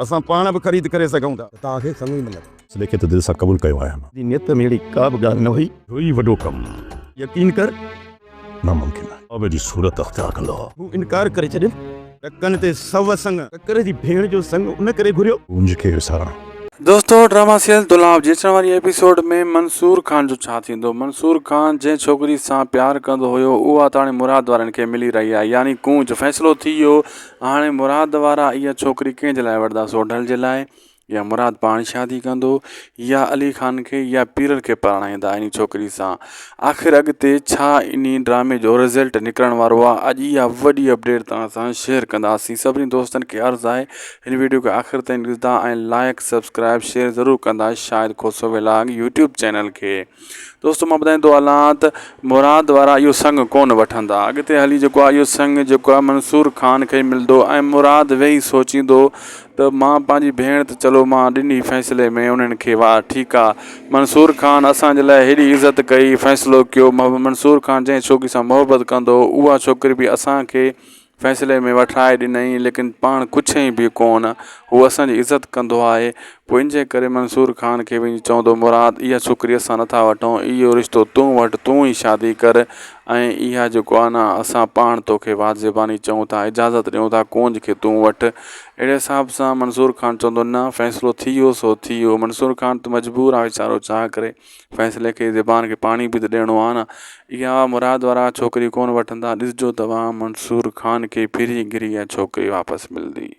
اسان پاڻ به خريد ڪري سگهون ٿا. ته توهان کي سڱ ئي ملندو. فيصلي کي ته دل سان قبول ڪيو آهي. جي نيت ۾ اهڙي ڪا به ڳالهه نه هئي. اهو ئي وڏو ڪم. يقين ڪر. ناممڪن آهي. خواب جي صورت اختيار ڪندو. هو انڪار ڪري ڇڏيو. ٽڪن تي سو سڱ. ڪڪر جي ڀيڻ جو سڱ ان ڪري گهريو. ڪونج کي وسارڻ. دوستو ڊراما سيريل دولاب جي اچڻ واري ايپيسوڊ ۾ منصور خان جو ڇا ٿيندو منصور خان جنهن ڇوڪري سان پيار ڪندو هيو اها ته هاڻي مراد وارن کي ملي رهي آهي يعني ڪونج فيصلو ٿي ويو هاڻي مراد وارا اها ڇوڪري ڪنهن جي لاء وٺندا سوڍل جي لاء يا مراد پاڻ شادي ڪندو يا علي خان کي يا پيرل کي پرڻائيندا انهي ڇوڪري سان آخر اڳتي ڇا انهي ڊرامي جو رزلٽ نڪرڻ وارو آ اڄ اها وڏي اپڊيٽ توهان سان شيئر ڪنداسين سڀني دوستن کي عرض آهي هن ويڊيو کي آخر تائين ڏسندا ۽ لائڪ سبسڪرائب شيئر ضرور ڪندا Shahid Khoso vlog YouTube channel کي دوستو مان ٻڌائيندو هلان ته مراد وارا اهو سڱ ڪونه وٺندا اڳتي هلي جيڪو آهي اهو سڱ جيڪو آهي منصور خان کي ملندو ۽ مراد ويهي سوچيندو ته مان پنهنجي ڀيڻ ته چلو مان ڏني فيصلي ۾ انهن کي واهه ٺيڪ آهي منصور خان اسان جي لاء هيڏي عزت ڪئي فيصلو ڪيو منصور خان جنهن ڇوڪري سان محبت ڪندو هو اها ڇوڪري به اسان کي فيصلي ۾ وٺرائي ڏنائين ليڪن پاڻ ڪڇيائين به ڪونه هو اسان جي عزت ڪندو آهي پوء ان جي ڪري منصور خان کي وڃي چوندو مراد اها ڇوڪري اسان نٿا وٺون اهو رشتو تون وٺ تون ئي شادي ڪر ۽ اها جيڪو آهي نه اسان پاڻ توکي وات زباني چئون ٿا اجازت ڏيون ٿا ڪونج کي تون وٺ اهڙي حساب سان منصور خان چوندو نه فيصلو ٿي ويو سو ٿي ويو منصور خان ته مجبور آهي ويچارو ڇا ڪري فيصلي کي زبان کي پاڻي به ته ڏيڻو آ نه. اها مراد وارا ڇوڪري ڪونه وٺندا. ڏسجو توهان منصور خان کي ڦري گهري اها ڇوڪري واپس ملندي.